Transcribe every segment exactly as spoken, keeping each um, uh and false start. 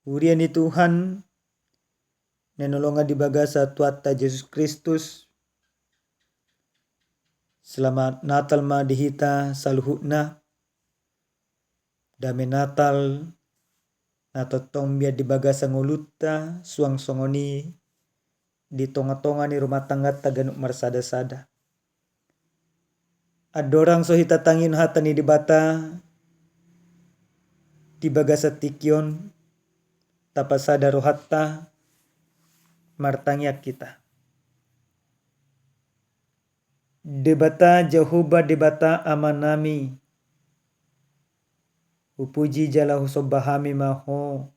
Huria ni Tuhan na hinaholongan di bagasan Tuhanta Jesus Kristus, selamat Natal ma di hita saluhutna. Dame Natal na tongtong mian di bagasan ngolunta, suang songon i di tongatonga ni rumah tangganta ganup marsadasada. Andorang so hita tangihon hata ni Debata di bagasan tingki on, tapasada rohanta, martangiang hita. Debata Jahowa, Debata Amanami, hupuji jala husomba hami ma Ho,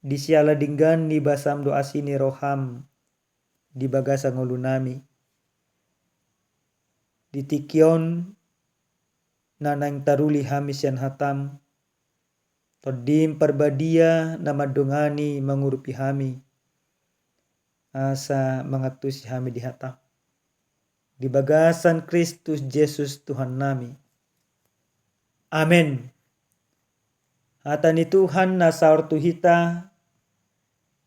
di siala denggan ni basam dohot asi ni roham di bagasan ngolunami. Di tingki on na naeng taruli hami sian hatam, Tondim Parbadia na mandongani mangurupi hami, asa mangantusi hami di hatam. Di bagasan Kristus Jesus Tuhannami. Amen. Hata ni Tuhan na saor tu hita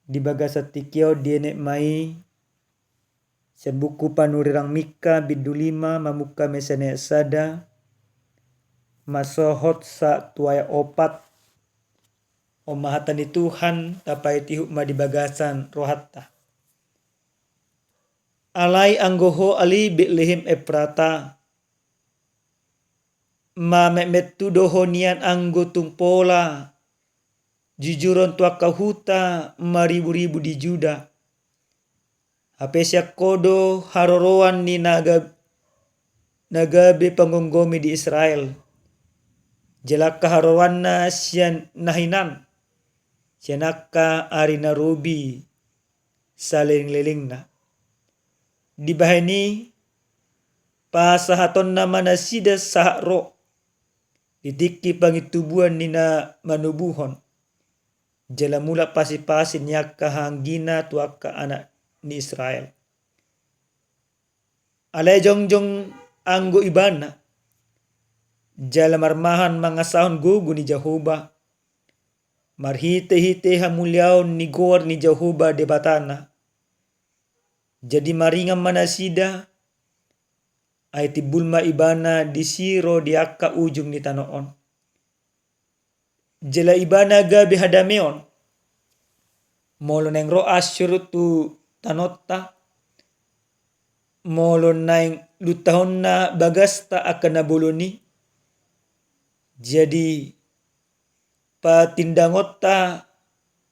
di bagasan tingki on dienet ma i sian buku Panurirang Mika bindu lima mamungka ma sian ayat sada, masohot sahat tu ayat opat. On ma hata ni Tuhan, tapaihutihut ma di bagasan rohanta. Alai anggo ho ale Betlehem Efrata, mametmet tu do ho nian anggo tung pola jujuron tu angka huta mariburibu di Juda. Hape sian ho do haroroan ni na gab-, na gabe panggomgomi di Israel. Jala angka haroroanna sian na hinan, sian angka ari na robi salelenglelengna. Dibahen i pasahatonna ma nasida sahat ro di tingki pangintubuan ni na manobuhon, jala mulak pasipasi ni angka hahaanggina tu angka anak ni Israel. Alai jongjong anggo ibana, jala marmahan mangasahon gogo ni Jahowa, marhitehite hamuliaon ni goar ni Jahowa Debatana. Jadi maringan ma nasida, ai timbul ma ibana disi ro di angka ujung ni tano on. Jala ibana gabe hadameon. Molo naeng ro Asyur tu tanonta, molo naeng luntahonna bagasta angka na bolon i, jadi patindangonta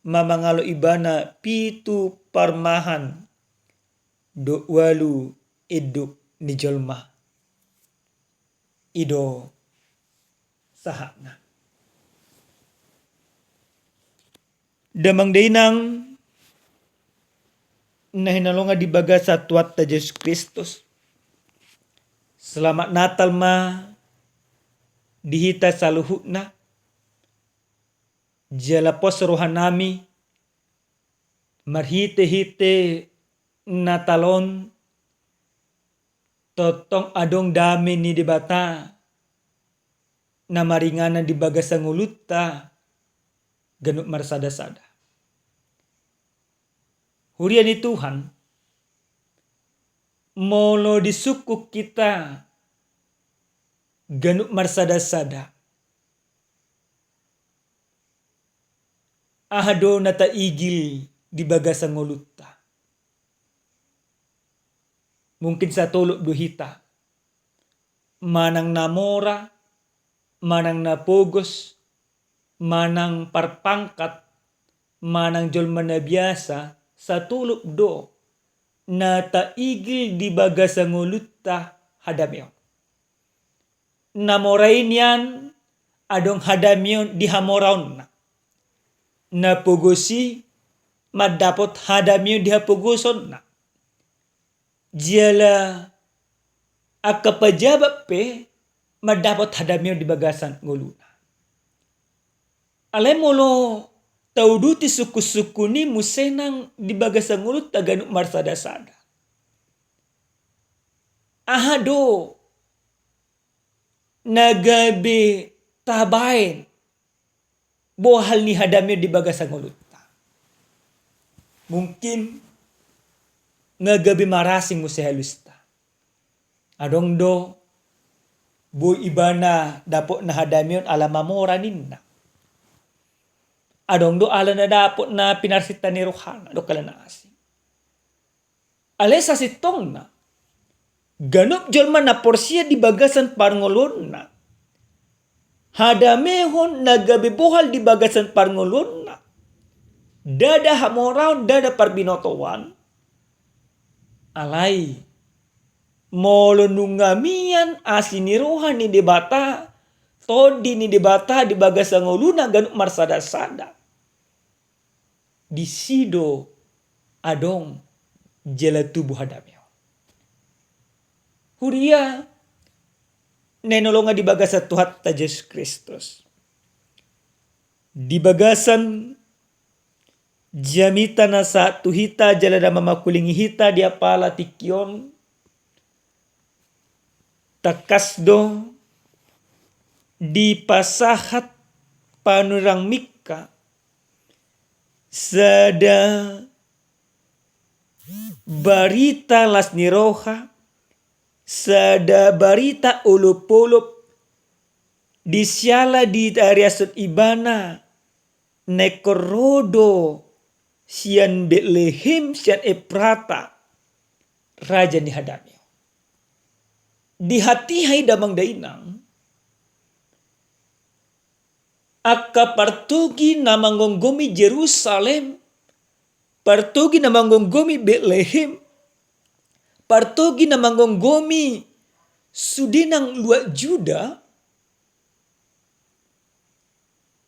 ma mangalo ibana pitu parmahan dohot ualu induk ni jolma. I do sahatna. Damang dainang na hinaholongan di bagasan Tuhanta Jesus Kristus, selamat Natal ma di hita saluhutna. Jala pos rohanami marhitehite Natal on, tongtong adong dame ni Debata na maringanan di bagasan ngolunta ganup marsadasada. Huria ni Tuhan, molo disungkun hita ganup marsadasada, aha do na taigil di bagasan ngolunta? Mungkin satolop do hita. Manang na mora, manang na pogos, manang parpangkat, manang jolma na biasa, satolop do na taigil di bagasan ngolunta hadameon. Na mora i nian adong hadameon di hamoraonna. Na pogos i mandapot hadameon di hapogosonna. Jala angka pajabat pe mandapot hadameon di bagasan ngoluna. Alai molo tauduti sungkunsungkun i muse nang di bagasan ngolunta ganup marsadasada, aha do na gabe tabaen bohal ni hadamion di bagasan ngolunta. Mungkin nga gabe marasing muse halusta. Adong do boi ibana dapotna hadamion ala mamora ninna. Adong do ala na dapotna pinarsinta ni rohana dohot ala na asing. Alai sasintongna, ganup jolma na porsea di bagasan parngoluonna, hadamehon na gabe bohal di bagasan parngoluonna, ndada hamoraon, ndada parbinotoan. Alai molo nunga mian asi ni roha ni Debata, tondi ni Debata di bagasan ngoluna ganup marsadasada, disi do adong jala tubu hadamion. Huria na hinaholongan di bagasan Tuhanta Jesus Kristus, di bagasan jamita na sahat tu hita jala na mamakulingi hita di apala tingki on, tangkas do dipasahat panurirang Mika sada barita las ni roha, sada barita olopolop, di siala ditariashon ibana na ingkon ro do sian Betlehem, sian Efrata, raja ni hadamion. Di hatiha i damang dainang, angka partogi na manggomgomi Jerusalem, partogi na manggomgomi Betlehem, partogi na manggomgomi sude nang luat Juda,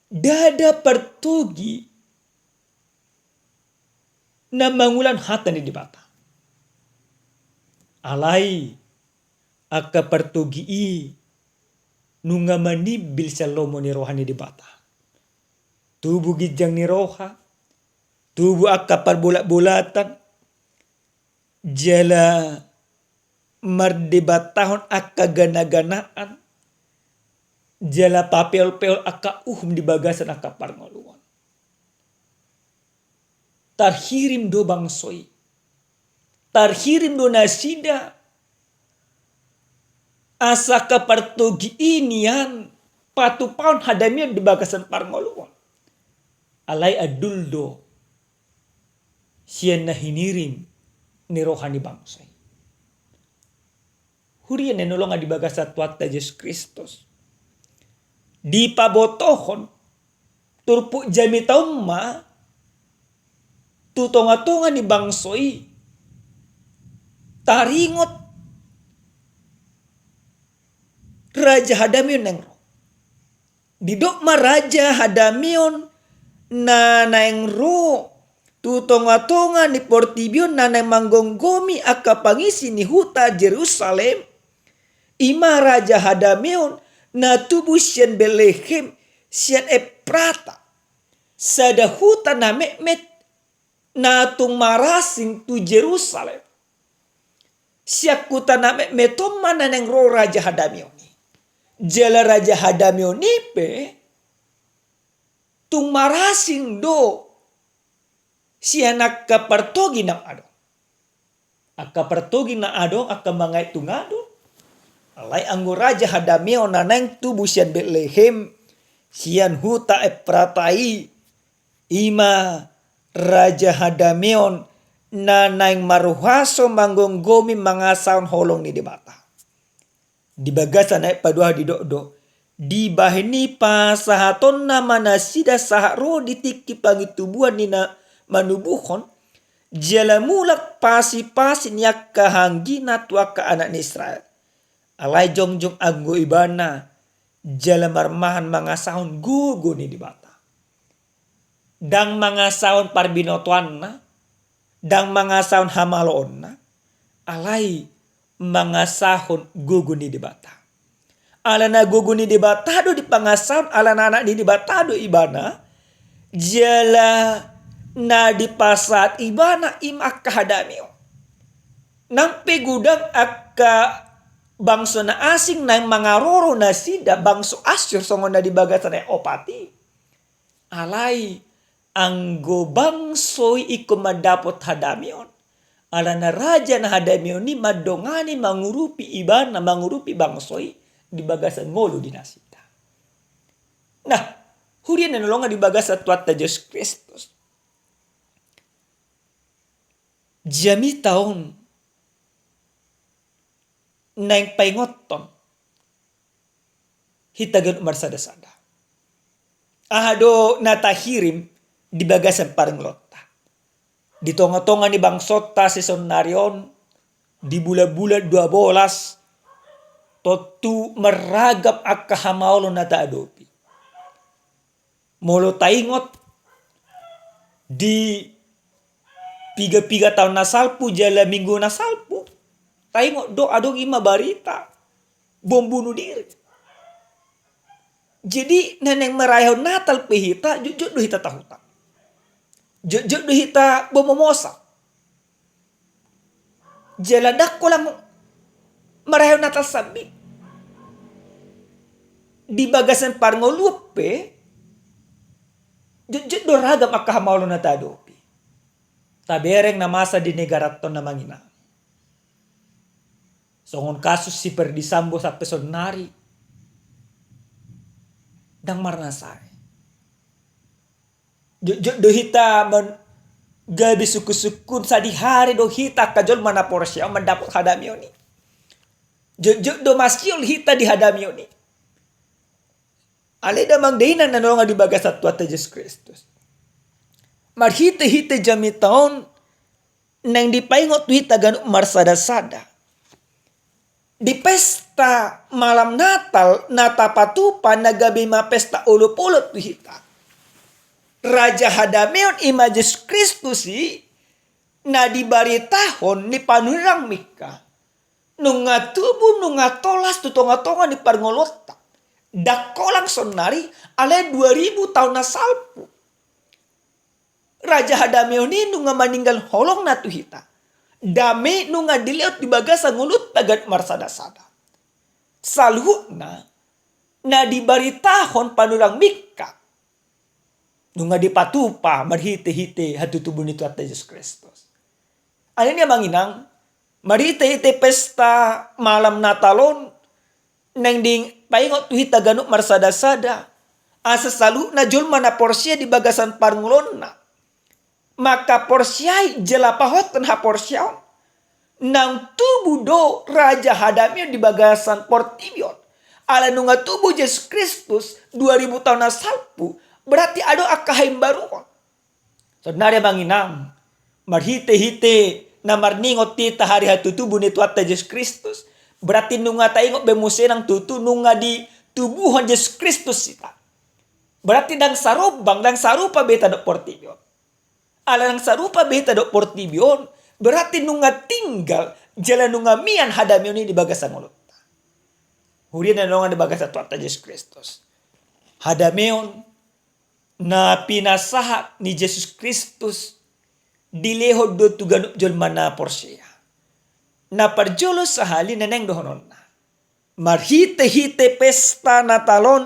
ndada partogi na mangulahon hata ni Debata. Alai angka partogi i nunga manimbil sian lomo ni roha ni Debata. Tubu ginjang ni roha, tubu angka parbolatbolatan, jala mardebatahon angka ganaganaan, jala papeolpeol angka uhum di bagasan angka parngoluon. Tarhirim do bangso i, tarhirim do nasida, asa angka partogi i nian patupahon hadamion di bagasan parngoluon. Alai andul do sian na hinirim ni roha ni bangso i. Huria na hinaholongan di bagasan Tuhanta Jesus Kristus, dipabotohon turpuk jamita on ma tu tongatonga ni bangso i taringot raja hadamion naeng ro. Didok ma raja hadamion na naeng ro tu tongatonga ni portibi on na naeng manggomgomi angka pangisi ni huta Jerusalem, i ma raja hadamion na tubu sian Betlehem, sian Efrata, sada huta na metmet na tung marasing tu Jerusalem. Sian huta na metmet on ma na naeng ro raja hadamion i. Jala raja hadamion i pe tung marasing do sian angka partogi na adong. Angka partogi na adong, angka mangait tu ngadu. Alai anggo raja hadamion na naeng tubu sian Betlehem, sian huta Efrata i, i ma raja hadamion na naeng marhuaso manggomgomi mangasahon holong ni Debata. Di bagasan ayat paduahon didok do, dibahen i pasahatonna ma nasida sahat ro di tingki pangintubuan ni na manubuhon, jala mulak pasipasi ni angka hanggina tu angka anak ni Israel. Alai jongjong anggo ibana jala marmahan mangasahon gogo ni Debata. Ndang mangasahon parbinotoanna, ndang mangasahon hamaloonna, alai mangasahon gogo ni Debata. Alana gogo ni Debata do dipangasahon, alana anak ni Debata do ibana, jala na dipasahat ibana i ma angka hadamion. Nang pe godang angka bangso na asing naeng mangaroro nasida, bangso Asyur songon na di bagasan ayat opat i. Alai anggo bangso i ingkon mandapot hadameon, alana raja na hadameon i mandongani, mangurupi ibana, mangurupi bangso i di bagasan ngolu di nasida. Nah, huria na hinaholongan di bagasan Tuhanta Jesus Kristus. Jamita on naeng paingothon hita ganup marsada-sada. Aha do na tahirim di bagasan parngoluonta? Di tonga-tonga ni bangsonta sisonari on, di bulan-bulan dua bolas, tontu marragam angka hamaolon na taadopi. Molo taingot di piga-piga taon na salpu jala minggu na salpu, taingot do adong i ma barita bom bunuh diri. Jadi, na naeng marayahon Natal pe hita, jotjot do hita tahuta. Jotjot do hita bomomosa. Jala ndang holan marayahon Natal sambing. Di bagasan parngoluon pe, jotjot do ragam angka hamaolon na taadopi. Tabereng na masa di negaranta on, amang inang. Songon kasus si Ferdisambo sampe sonnari ndang marnasae. Jotjot do hita man-, gabe sungkun-sungkun, sadihari do hita angka jolma na porsea mandapot hadameon i. Jotjot do masiol hita di hadameon i. Ale damang dainang na hinaholongan di bagasan Tuhanta Jesus Kristus. Marhite-hite jamita on naeng dipaingot tu hita ganup marsada-sada. Di pesta malam Natal na tapatupa na gabe ma pesta olop-olop tu hita. Raja hadameon i ma Jesus Kristus i na dibaritahon ni panurirang Mika. Nunga tubu, nunga tolas tu tonga-tonga ni parngoluonta. Ndang holan sonnari, alai dua ribu taon na salpu. Raja hadameon i nunga maninggal holongna tu hita. Dame nunga dilehon di bagasan ngolunta ganup marsada-sada. Saluhutna na dibaritahon panurirang Mika nunga dipatupa marhite-hite hatutubu ni Tuhanta Jesus Kristus. Alani i, amang inang, marhite-hite pesta malam Natal on naeng dipaingot tu hita ganup marsada-sada, asa saluhutna jolma na porsea di bagasan parngoluonna mangkaporseai jala pahothon haporseaon. Naung tubu do raja hadameon di bagasan portibi on. Ala nunga tubu Jesus Kristus dua ribu taon na salpu, berarti adong angka haimbaruon. Sonnari, amang inang, marhite-hite na marningot hita hari hatutubu ni Tuhanta Jesus Kristus, berarti nunga taingot be muse nang tutu nunga ditubuhon Jesus Kristus hita. Berarti ndang sarombang, ndang sarupa be hita dohot portibi on. Ala ndang sarupa be hita dohot portibi on, berarti nunga tinggal jala nunga mian hadameon i di bagasan ngolunta. Huria na hinaholongan di bagasan Tuhanta Jesus Kristus. Hadameon na pinasahat ni Jesus Kristus dilehon do tu ganup jolma na porsea. Na parjolo sahali na naeng dohononna. Marhite-hite pesta Natal on,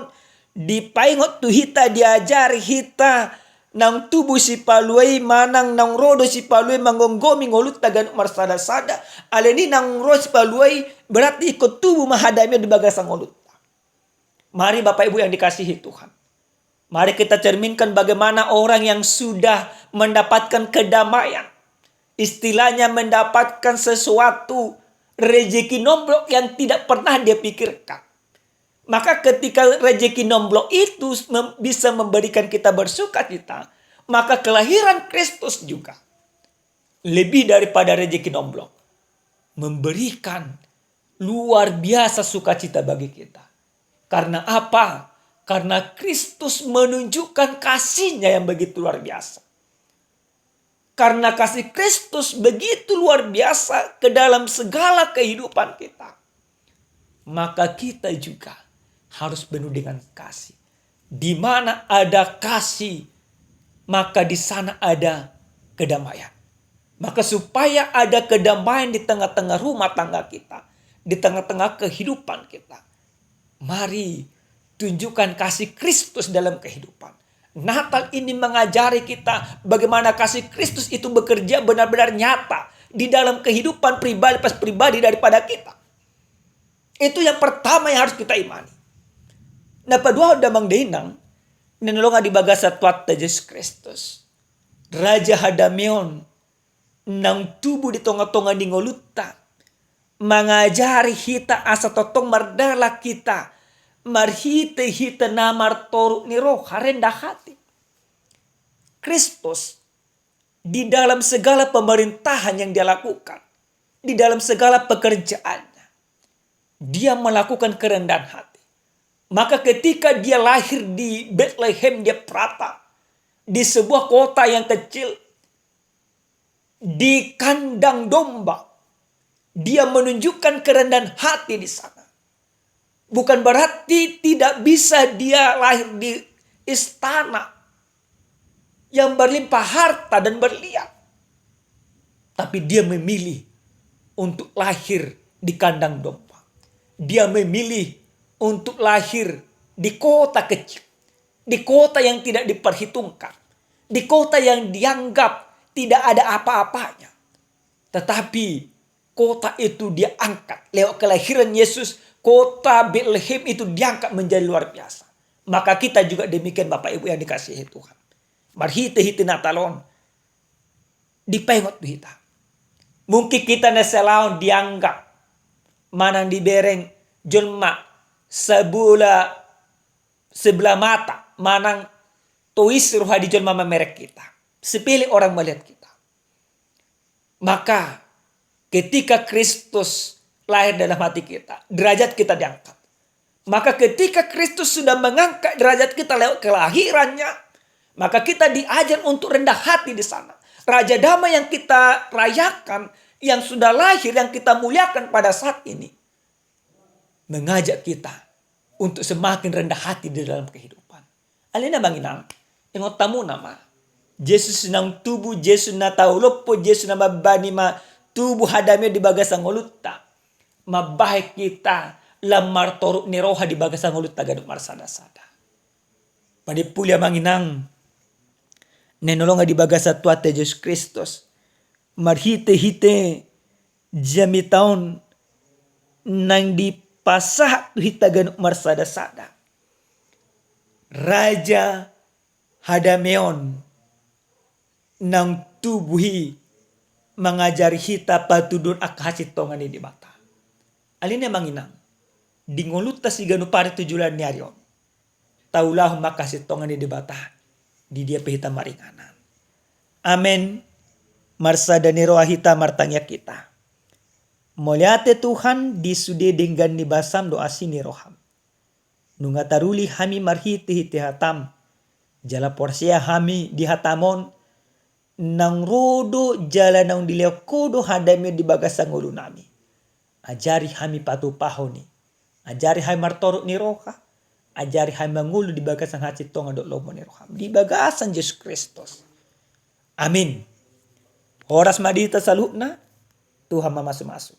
dipaingot tu hita, diajari hita, naung tubu Sipalua i manang naung ro do Sipalua i manggomgomi ngolunta ganup marsada-sada, alani naung ro Sipalua i, berarti ingkon tubu ma hadameon di bagasan ngolunta. Mari, Bapak Ibu yang dikasihi Tuhan. Mari kita cerminkan bagaimana orang yang sudah mendapatkan kedamaian. Istilahnya mendapatkan sesuatu, rezeki nomplok yang tidak pernah dia pikirkan. Maka ketika rezeki nomplok itu mem-, bisa memberikan kita bersukacita, maka kelahiran Kristus juga lebih daripada rezeki nomplok, memberikan luar biasa sukacita bagi kita. Karena apa? Karena Kristus menunjukkan kasih-Nya yang begitu luar biasa. Karena kasih Kristus begitu luar biasa ke dalam segala kehidupan kita, maka kita juga harus penuh dengan kasih. Di mana ada kasih, maka di sana ada kedamaian. Maka supaya ada kedamaian di tengah-tengah rumah tangga kita, di tengah-tengah kehidupan kita, mari tunjukkan kasih Kristus dalam kehidupan. Natal ini mengajari kita bagaimana kasih Kristus itu bekerja benar-benar nyata di dalam kehidupan pribadi pas pribadi daripada kita. Itu yang pertama yang harus kita imani. Na paduahon damang dainang, na hinaholongan di bagasan Tuhanta Jesus Kristus, Raja Hadameon naung tubu di tonga-tonga ni ngolunta, mangajari hita asa tongtong mardalan hita marhite-hite na martoruk ni roha, rendah hati. Kristus di dalam segala pemerintahan yang dia lakukan, di dalam segala pekerjaannya, dia melakukan kerendahan hati. Maka ketika dia lahir di Betlehem, di Efrata, di sebuah kota yang kecil, di kandang domba, dia menunjukkan kerendahan hati di sana. Bukan berarti tidak bisa dia lahir di istana yang berlimpah harta dan berlian. Tapi dia memilih untuk lahir di kandang domba. Dia memilih untuk lahir di kota kecil, di kota yang tidak diperhitungkan, di kota yang dianggap tidak ada apa-apanya. Tetapi kota itu dia angkat. Lewat kelahiran Yesus, kota Betlehem itu diangkat menjadi luar biasa. Maka kita juga demikian, Bapak Ibu yang dikasihi Tuhan. Marhite-hite Natal on, dipaingot tu hita. Mungkin hita na salaon dianggap manang dibereng jolma sebelah, sebelah mata, manang tois roha di jolma mamereng hita. Sepele orang melihat kita. Maka ketika Kristus lahir dalam hati kita, derajat kita diangkat. Maka ketika Kristus sudah mengangkat derajat kita lewat kelahirannya, maka kita diajar untuk rendah hati di sana. Raja Damai yang kita rayakan, yang sudah lahir, yang kita muliakan pada saat ini, mengajak kita untuk semakin rendah hati di dalam kehidupan. Alani i amang inang, ingot hamu nama, Jesus naung tubu, Jesus na tau lompo, Jesus na mambani ma tubu hadameon di bagasan ngolunta. Mambahen hita lam martoruk ni roha di bagasan ngolunta ganup marsada-sada. Panimpuli amang inang, na hinaholongan di bagasan Tuhanta Jesus Kristus, marhite-hite jamita on naung dipasahat tu hita ganup marsada-sada. Raja hadameon naung tubu i mangajari hita patuduhon angka hasintongan ni Debata. Alani i amang inang, di ngolunta siganup ari tu joloan ni ari on, taulahon ma angka hasintongan ni Debata di dia pe hita maringanan. Amen. Marsada ni roha hita, martangiang hita. Mauliate Tuhan, di sude denggan ni basam dohot asi ni roham, nunga taruli hami marhite-hite hatam. Jala porsea hami di hatam on, naung ro do jala naung dilehon Ho do hadameon di bagasan ngolunami. Ajari hami patupahon i. Ajari hami martoruk ni roha. Ajari hami mangolu di bagasan hasintongan dohot lomo ni roham. Di bagasan Jesus Kristus. Amin. Horas ma di hita saluhutna. Tuhan mamasu-masu.